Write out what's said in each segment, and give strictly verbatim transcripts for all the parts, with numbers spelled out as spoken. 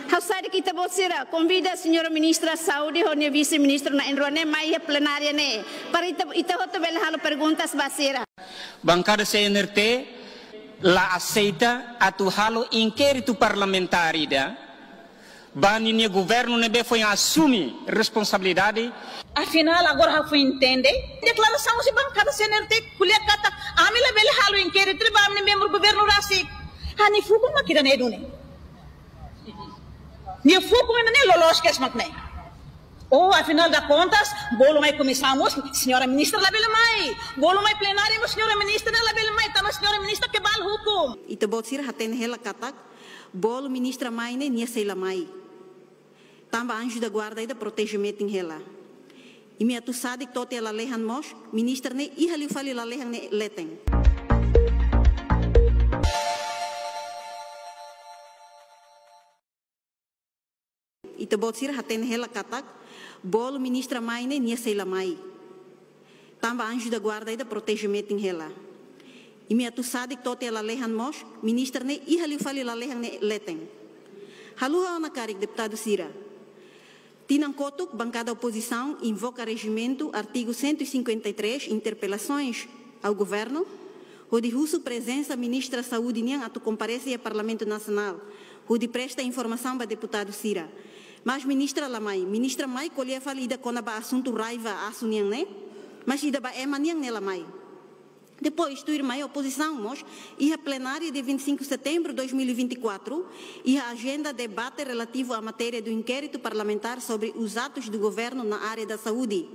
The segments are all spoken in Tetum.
Ha'u sadik ita-boot sira konvida señora ministra saúde ho nia vise-ministru na'in-rua ne'e mai iha plenária ne'e, para ita, ita hotu bele halo perguntas ba sira. Bankada C N R T la aseita atu halo inkéritu parlamentár ida ba ninia governu ne'ebé foin asume responsabilidade. Afinál, agora ha'u foin entende deklarasaun husi bankada C N R T, ko'alia katak ami labele halo inkéritu ba ami-nia membru governu rasik. Ha'u-nia fuuk mak ida-ne'e duni. Nia fuuk mak ida-ne'e, loloos kedas mak ne'e. Oh, afinál de kontas, bolu mai komisaun mós, señora ministra labele mai. Bolu mai plenária mós, señora ministra labele mai. Tanba señora ministra kebal hukum. Ita-boot sira hatene hela katak, bolu ministra mai ne'e, nia sei la mai. Tanba anju da guarda ida proteje metin hela. Imi atu sadik to'o tiha lalehan mós, ministra ne'e iha liu fali lalehan ne'e leten. Ita-boot sira hatene hela katak, bolu ministra mai ne'e, nia sei la mai. Tanba anju da guarda ida proteje metin hela. Imi atu sadik to'o tiha lalehan mós, ministra ne'e iha liu fali lalehan ne'e leten. Haluha ona karik deputadu sira. Tinan kotuk, bankada opozisaun invoka rejimentu, artigu cento e cinquenta e três, interpelações ao governo, hodi husu prezensa ministra saúde nian atu komparese iha Parlamentu Nasionál, hodi presta informasaun ba deputadu sira. Mas ministra la mai, ministra mai ko'alia fali ida kona-ba asuntu raiva asu nian ne'e, mas ida ba ema nian ne'e la mai. Depois, tuirmai opozisaun mós, iha plenária dia vinte e cinco de setembro de dois mil e vinte e quatro, iha ajenda debate relativo à matéria do inquérito parlamentar sobre os atos do governo na área da saúde.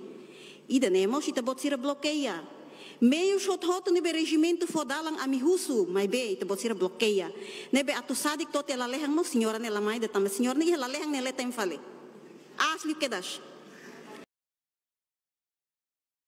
Ida-ne'e mós ita-boot sira blokeia. Meius hotu-hotu ne'ebé rejimentu fó dalan ami husu, maibé ita-boot sira blokeia. Ne'ebé atu sadik to'o tiha lalehan mós señora ne'e la mai de'it tanba señora ne'e iha lalehan ne'e leten fali. Aas liu kedas.